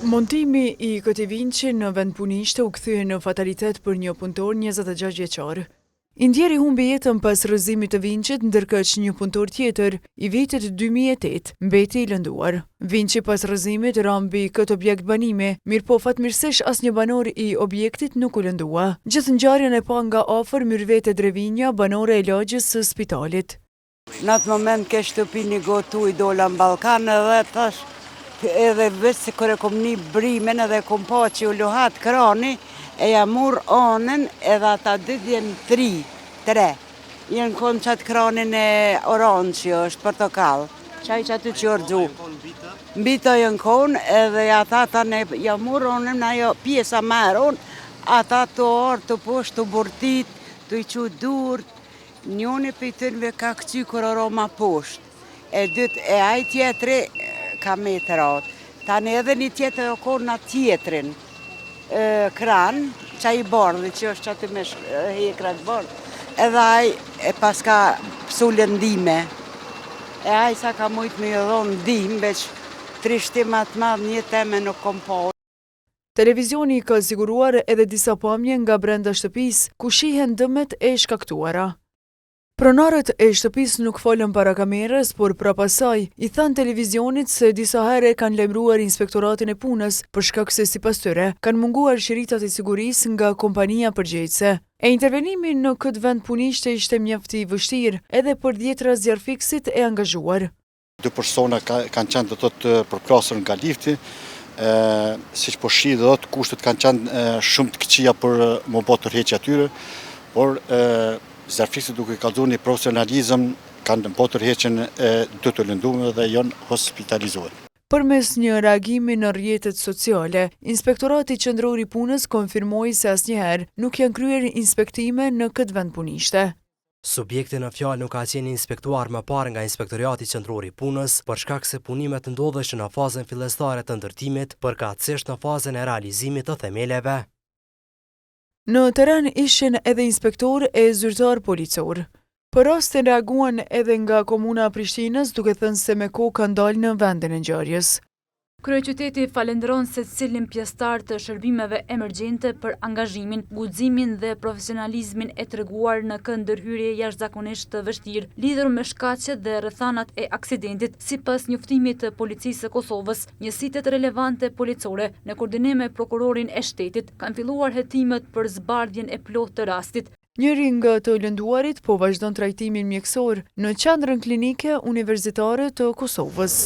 Montimi i këtij vinçi në vendpunishte u kthye në fatalitet për një punëtor 26 vjeçar. I ndjeri humbi jetën pas rrëzimit të vinçit, ndërkaq një punëtor tjetër, i vitit 2008, mbeti i lënduar. Vinçi pas rrëzimit ra mbi këtë objekt banimi, mirëpo fatmirësisht asnjë banor i objektit nuk u lëndua. Gjithë ngjarjen e pa nga afër Myrvete Drevinja, banore e lagjes së spitalit. Në atë moment ke shtëpi një gotë ujë dola në ballkan edhe thash edhe veç se kur e kom ni brimën edhe kom pa që u luhat krani e ja mur anën edhe ata dy djem tri, tre janë konë qatë kranin e oranzh që është portokall qaj që aty që u rrxu mbi to janë konë edhe ata tani ja mur anën ajo pjesa ma e ronë ata tu ardhë teposhtë tu bërtit tu i çu durt Njoni prej tynve ka kcy kur o ra ma poshtë, e dyt e ai tjetri ka met ratë. Tani edhe një tjetër o kon në tjetrin kran, qaj i bardhi që është qaty me hekra të bardhë, edhe ai e paska pësu lëndime. E ai sa ka mujt me ju dhonë ndihmë, veç trishtim ma të madh n'jetë teme nuk kom pa. Televizioni ka siguruar edhe disa pamje nga brenda shtëpisë, ku shihen dëmet e shkaktuara. Pronarët e shtëpisë nuk folën para kamerës, por prapa saj, i thanë televizionit se disa herë e kanë lajmëruar Inspektoratin e Punës, për shkak se sipas tyre, kanë munguar shiritat e sigurisë nga kompania përgjegjëse. E intervenimi në këtë vendpunishte ishte mjaft i vështirë, edhe për dhjetëra zjarrfikësit e angazhuar. Dy persona kanë qenë do të thotë përplasur nga lifti, siç po shihet do të thotë kushtet kanë qenë shumë të këqija për me bo tërheqja e tyre, por zjarrfikësit duke kallzu një profesionalizëm kanë bo tërheqjen e dy të lëndume dhe janë hospitalizuar. Përmes një reagimi në rrjetet sociale, Inspektorati Qendror i Punës konfirmoi se asnjëherë nuk janë kryer inspektime në këtë vendpunishte. Subjekti në fjalë nuk ka qenë i inspektuar më parë nga Inspektoriati Qendror i Punës, për shkak se punimet ndodheshin në fazën fillestare të ndërtimit, përkatësisht në fazën e realizimit të themeleve. Në terren ishin edhe inspektorë e zyrtarë policorë. Për rastin reaguan edhe nga Komuna e Prishtinës duke thënë se me kohë kanë dalë në vendin e ngjarjes. Kryeqyteti falënderon secilin pjesëtar të shërbimeve emergjente për angazhimin, guximin dhe profesionalizmin e treguar në këtë ndërhyrje jashtëzakonisht të vështirë lidhur me shkaqet dhe rrethanat e aksidentit, sipas njoftimit të Policisë së Kosovës, njësitet relevante policore, në koordinim me Prokurorin e Shtetit, kanë filluar hetimet për zbardhjen e plotë të rastit. Njëri nga të lënduarit po vazhdon trajtimin mjekësor në Qendrën Klinike Universitare të Kosovës.